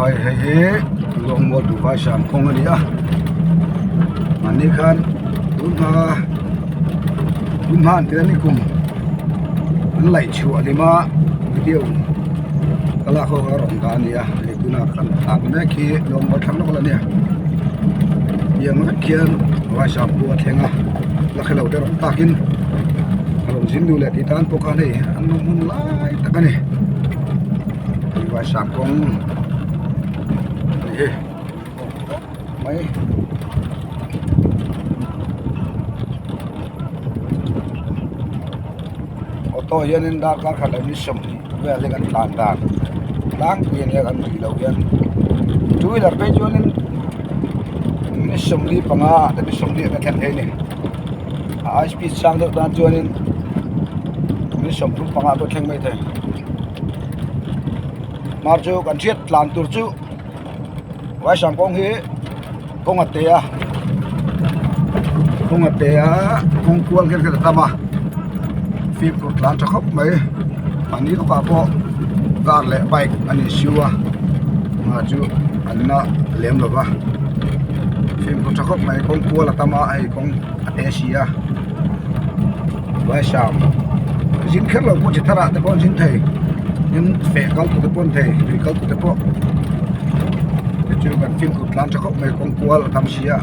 Vai hei hi Luangmual Dubai Sam kawng a ni a mahni khan tun hma tun hma an tih a ni kum an laih chhuah hlim a video ka lak ho kha a rawn dah a ni a hei tunah kan tlan mek hi Luangmual thlang lawk a la nia tiang vek khian Vai Sam pawh a thleng a la hrelo te rawn takin a rawn zin duh leh tih tan pawh khan hei an lo hmun lai tak a ni. Vai sam kawng ni hi mai auto hianin darkar khat leh ni sawmhnih vel hi kan tlan dan tlangpui ania kan ri loh hian two wheeler phei chuanin ni 45 ah te ni 40 ah te thlen thei a ni a high speed sang deuh tan chuanin ni 35 ah pawh thleng mai thei. Hmar chu kan hriat tlan tur chu Vaisam kawng hi kawng a te a kawng a te a kawng kual khian kha ta tam a fimkhur tlan tha khawp mai mahni lawkah pawh car leh bike a ni siu a hma chu an la lem lo va fimkhur tha khawp mai kawng kual a tam a hei kawng a te si a. Vaisam zin kher lo pawh chi thar ah te pawh an zin thei tin feh kal tur te pawh an thei lui kal tur te pawh te chu kan fimkhur tlan tha khawp mai kawng kual a tam si a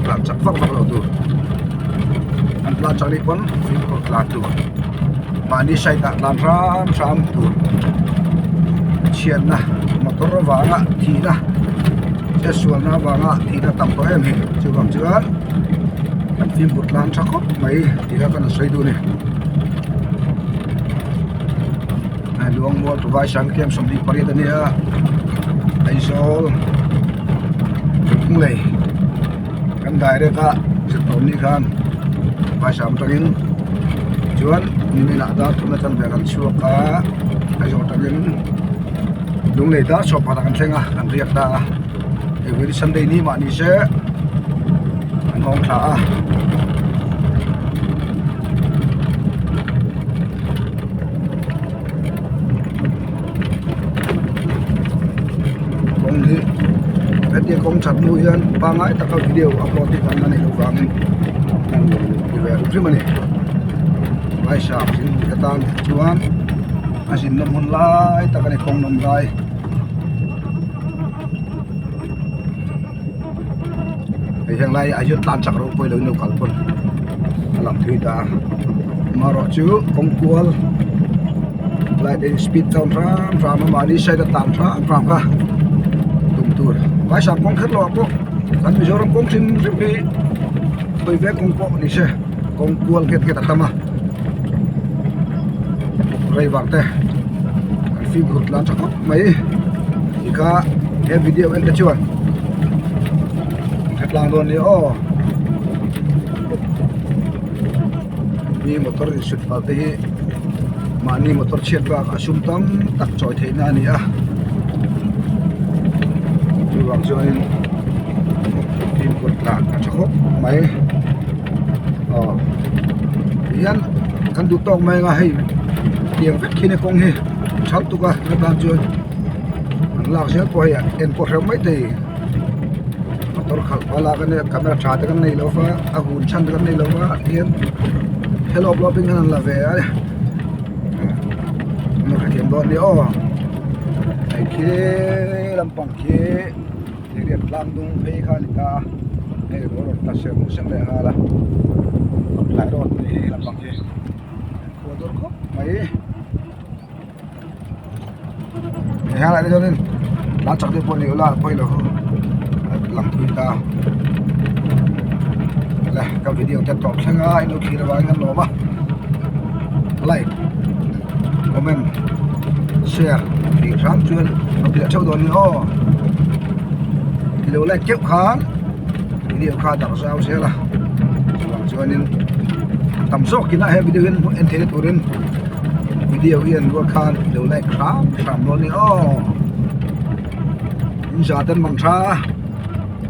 tlan chak vak vak lo tur an tlan chak nih pawn fimkhur tlan tur mahni side ah tlan hram hram tur chhiatna motor avanga thihna chetsualna avanga thihna tam tawh em hi chuvang chuan. Kan fimkhur tlang tha khawp mai tih kha kan sawi duh a ni Luangmual Dubai Sang Camp 28 a nia Aizawl Lunglei kan direct a zirtawm ni khan Dubai Sang atangin chuan nimin ah dar thum atang vel an chhuak a Aizawl atangin Lunglei dar chhuah pakhat ah kan thleng a kan riak ta a. Every Sunday ni mah ni se an hawng thla a kawng hi hetia kawng that hnu hian pangngai taka video upload hi kan la neih loh vangin kan ti ve hrim hrim a ni Vaisam zin atan chuan a zinna hmun lai tak a ni kawng nawm lai. Hei heng lai ah hian tlan chak reuh pawh ilo kal pawn a lang thui ta a amaherawh chu kawng kual light in speed chuan hram hram a mahni side a tlan hram hram kha tum tur vaisam kawng kher lo ah pawh kan Mizoram kawng hrim hrim hi hawi vek kawng pawh ni se kawng kual nghet nghet a tam a rei vang te an fimkhur tlan tha khawp mai ti kha he video en te chuan hre tlang dawn nia aw mi motor in sut palh te hi mahni motor chhiat bakah sum tam tak chawi theih na a ni a chuvang chuanin fimkhur tlan a tha khawp mai aw tihian kan duh tawk mai anga hei tiang vek khi ni kawng hi that tuk a atan chuan an lak zel pawh hei en pawh hreuh mai thei motor khalh pah lak ania camera tha te kan nei lo va a hun chhan te kan nei lo va tihian hello blog in an la ve a ni hrethiam dawn nia aw hei khi lampang khi thiriat tlang dung phei kha a ni ta a hei ruah rawn tla ser ser leh nghal a tlai rawt hi lampang hi khua dur khawp mai. Hei helai te chuanin tlan chak deuh pawh ni ula pawi lo lang thui ta le ka video te tawp thleng a in lo thlir avangin an lawm a like comment share tih hram chuan a piah theuh dawn a ni aw i lo like keuh khan video kha darh zau zel a chuvang chuanin tam zawkin a he video hian en theihna turin. Video hi an ruat khan i lo like hram hram dawn a ni aw in zah ten mang tha.